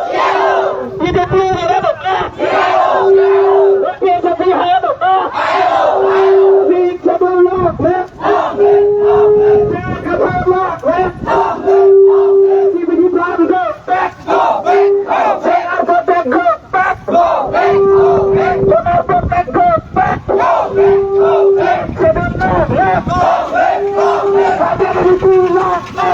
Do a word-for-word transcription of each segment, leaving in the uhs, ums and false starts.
B J P haya dokok. P H L C haya dokok. Sixth Schedule long live. J I Kathar long live. C B G plant go back. J R Protect go back. Sonar Protect go back. Sixth Schedule long live. Hajar Riti long live.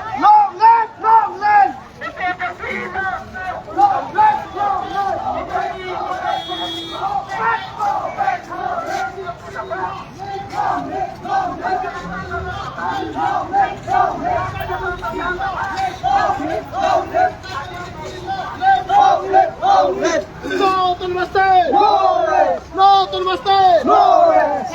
Long live! Long live! Long live! Long live! No autonomous state! No rest! No autonomous state! No rest!